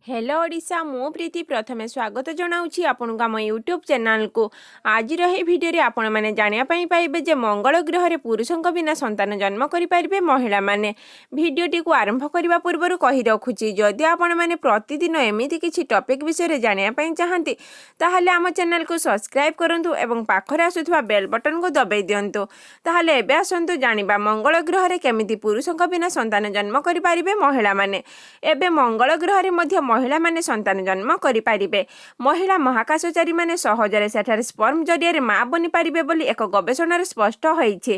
Hello Odisha, ମୁଁ ପ୍ରୀତି ପ୍ରଥମେ ସ୍ୱାଗତ ଜଣାଉଛି ଆପଣଙ୍କୁ ଆମ ୟୁଟ୍ୟୁବ୍ ଚ୍ୟାନେଲକୁ। ଆଜିର ଏହି ଭିଡ଼ିଓରେ ଆପଣମାନେ ଜାଣିବା ପାଇଁ ପାଇବେ ଯେ ମଙ୍ଗଳ ଗ୍ରହରେ ପୁରୁଷଙ୍କ ବିନା ସନ୍ତାନ ଜନ୍ମ କରିପାରିବେ ମହିଳାମାନେ। ଭିଡ଼ିଓଟିକୁ ଆରମ୍ଭ କରିବା ପୂର୍ବରୁ କହି ରଖୁଛି, ଯଦି ଆପଣମାନେ ପ୍ରତିଦିନ ଏମିତି କିଛି ଟପିକ୍ ବିଷୟରେ ଜାଣିବା ପାଇଁ ଚାହାନ୍ତି, ତାହେଲେ ଆମ ଚ୍ୟାନେଲକୁ ସବସ୍କ୍ରାଇବ୍ କରନ୍ତୁ ଏବଂ ପାଖରେ ଆସୁଥିବା ବେଲ୍ ବଟନକୁ ଦବାଇ ଦିଅନ୍ତୁ। ତାହେଲେ ଏବେ ଆସନ୍ତୁ ଜାଣିବା, ମଙ୍ଗଳ ଗ୍ରହରେ କେମିତି ପୁରୁଷଙ୍କ ବିନା ସନ୍ତାନ ଜନ୍ମ କରିପାରିବେ ମହିଳାମାନେ। ଏବେ ମଙ୍ଗଳ ଗ୍ରହରେ ମଧ୍ୟ ମହିଳାମାନେ ସନ୍ତାନ ଜନ୍ମ କରିପାରିବେ। ମହିଳା ମହାକାଶଚାରୀମାନେ ସହଜରେ ସେଠାରେ ସ୍ପର୍ମ ଜରିଆରେ ମା ବନିପାରିବେ ବୋଲି ଏକ ଗବେଷଣାରେ ସ୍ପଷ୍ଟ ହୋଇଛି।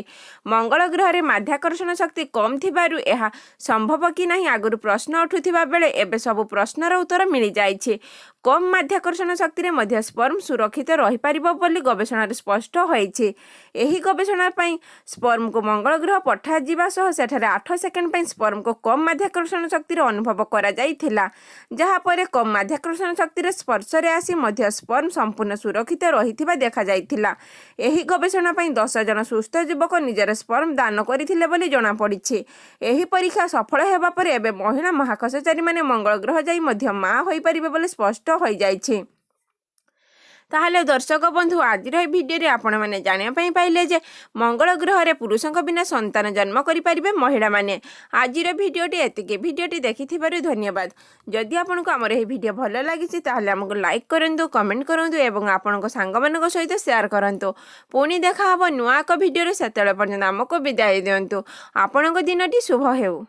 ମଙ୍ଗଳ ଗ୍ରହରେ ମାଧ୍ୟାକର୍ଷଣ ଶକ୍ତି କମ୍ ଥିବାରୁ ଏହା ସମ୍ଭବ କି ନାହିଁ ଆଗରୁ ପ୍ରଶ୍ନ ଉଠୁଥିବା ବେଳେ ଏବେ ସବୁ ପ୍ରଶ୍ନର ଉତ୍ତର ମିଳିଯାଇଛି। କମ୍ ମାଧ୍ୟାକର୍ଷଣ ଶକ୍ତିରେ ମଧ୍ୟ ସ୍ପର୍ମ ସୁରକ୍ଷିତ ରହିପାରିବ ବୋଲି ଗବେଷଣାରେ ସ୍ପଷ୍ଟ ହୋଇଛି। ଏହି ଗବେଷଣା ପାଇଁ ସ୍ପର୍ମକୁ ମଙ୍ଗଳ ଗ୍ରହ ପଠାଯିବା ସହ ସେଠାରେ 8 ସେକେଣ୍ଡ ପାଇଁ ସ୍ପର୍ମକୁ କମ୍ ମାଧ୍ୟାକର୍ଷଣ ଶକ୍ତିର ଅନୁଭବ କରାଯାଇଥିଲା, ଯାହାପରେ କମ୍ ମାଧ୍ୟାକର୍ଷଣ ଶକ୍ତିର ସ୍ପର୍ଶରେ ଆସି ମଧ୍ୟ ସ୍ପର୍ମ ସମ୍ପୂର୍ଣ୍ଣ ସୁରକ୍ଷିତ ରହିଥିବା ଦେଖାଯାଇଥିଲା। ଏହି ଗବେଷଣା ପାଇଁ 10 ଜଣ ସୁସ୍ଥ ଯୁବକ ନିଜର ସ୍ପର୍ମ ଦାନ କରିଥିଲେ ବୋଲି ଜଣାପଡ଼ିଛି। ଏହି ପରୀକ୍ଷା ସଫଳ ହେବା ପରେ ଏବେ ମହିଳା ମହାକାଶଚାରୀମାନେ ମଙ୍ଗଳ ଗ୍ରହ ଯାଇ ମଧ୍ୟ ମା ହୋଇପାରିବେ ବୋଲି ସ୍ପଷ୍ଟ ହୋଇଯାଇଛି। ତାହେଲେ ଦର୍ଶକ ବନ୍ଧୁ, ଆଜିର ଏହି ଭିଡ଼ିଓରେ ଆପଣମାନେ ଜାଣିବା ପାଇଁ ପାଇଲେ ଯେ ମଙ୍ଗଳ ଗ୍ରହରେ ପୁରୁଷଙ୍କ ବିନା ସନ୍ତାନ ଜନ୍ମ କରିପାରିବେ ମହିଳାମାନେ। ଆଜିର ଭିଡ଼ିଓଟି ଏତିକି। ଭିଡ଼ିଓଟି ଦେଖିଥିବାରୁ ଧନ୍ୟବାଦ। ଯଦି ଆପଣଙ୍କୁ ଆମର ଏହି ଭିଡ଼ିଓ ଭଲ ଲାଗିଛି, ତାହେଲେ ଆମକୁ ଲାଇକ୍ କରନ୍ତୁ, କମେଣ୍ଟ କରନ୍ତୁ ଏବଂ ଆପଣଙ୍କ ସାଙ୍ଗମାନଙ୍କ ସହିତ ସେୟାର କରନ୍ତୁ। ପୁଣି ଦେଖା ହେବ ନୂଆ ଏକ ଭିଡ଼ିଓରେ। ସେତେବେଳେ ପର୍ଯ୍ୟନ୍ତ ଆମକୁ ବିଦାୟ ଦିଅନ୍ତୁ। ଆପଣଙ୍କ ଦିନଟି ଶୁଭ ହେଉ।